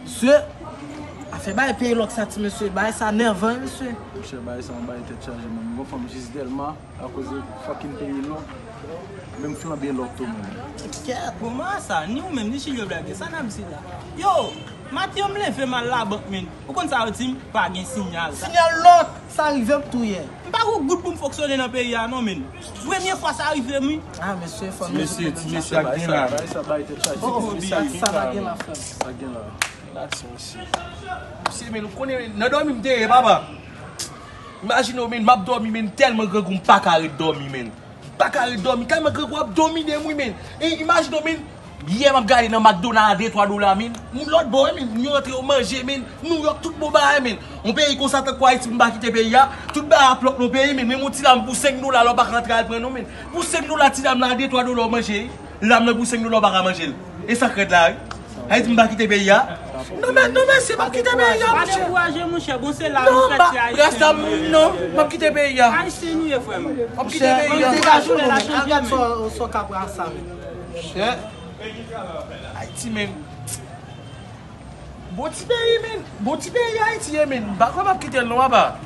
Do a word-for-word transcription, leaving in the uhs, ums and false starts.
Mesye, afè bay peyi lòk sa, ti mesye, bay sa nèvan, wi, mesye. Monchè, bay sa yon bay tèt chaje, man. Mwen gon fanm jis Dèlma, akoz de fucking peyi lòk. Menm flanbe lòk tou, man. Kèt, bon, man, sa, ni ou menm, ni Chilyo blage, sa n ap di la. Yo, maten yo m leve m al labank, men. Ou konn sa yo di m? Pa gen sinyal. Sinyal lòk, sa rive m tou yè. M pa gon goud pou m fonksyone nan peyi a non, men. Premye fwa sa rive m, wi. Ah, mesye, fanm. Ti mesye, ti mesye ak gen la. Sa pa gen la, frè m. Sa gen la. Relax, mesye. Mesye, men, ou konnen, men, nan dòmi m te ye, papa. Imajine w, men, m ap dòmi, men, tèlman grangou, m pa ka ret dòmi, men. M pa ka ret dòmi, tèlman grangou ap domine m, wi, men. E, imajine w, men, yè m ap gade nan McDonald a de twa dola, men. Moun lòt bò, men, yo rantre, yo manje, men. Nouyòk, tout bon bagay, men. Yon peyi konsa, tankou Ayiti, m pa kite peyi a. Tout bagay ap lòk nan peyi, men. Menm yon ti lam pou senk dola, lè w pa ka rantre al pran, non, men. Pou senk dola, ti lam nan a de twa dola, w manje, wi. Lam nan pou senk dola w pa ka manje l. E sa k rèd la, wi. Ayiti m pa kite peyi a. Non, men, non, mesye, m ap kite peyi a, monchè. Pa dekouraje, monchè. Bon, se la nou fèt, se Ayisyen. Non, rasta, non, m ap kite peyi a. Ayisyen nou ye, frè m. M ap kite peyi a. Degaje w, non, men. Al gad sa w ka pran sa, men. Monchè. Ayiti, men. Bon ti peyi, men. Bon ti peyi Ayiti ye, men. M pa kwè m ap kite l, non, papa.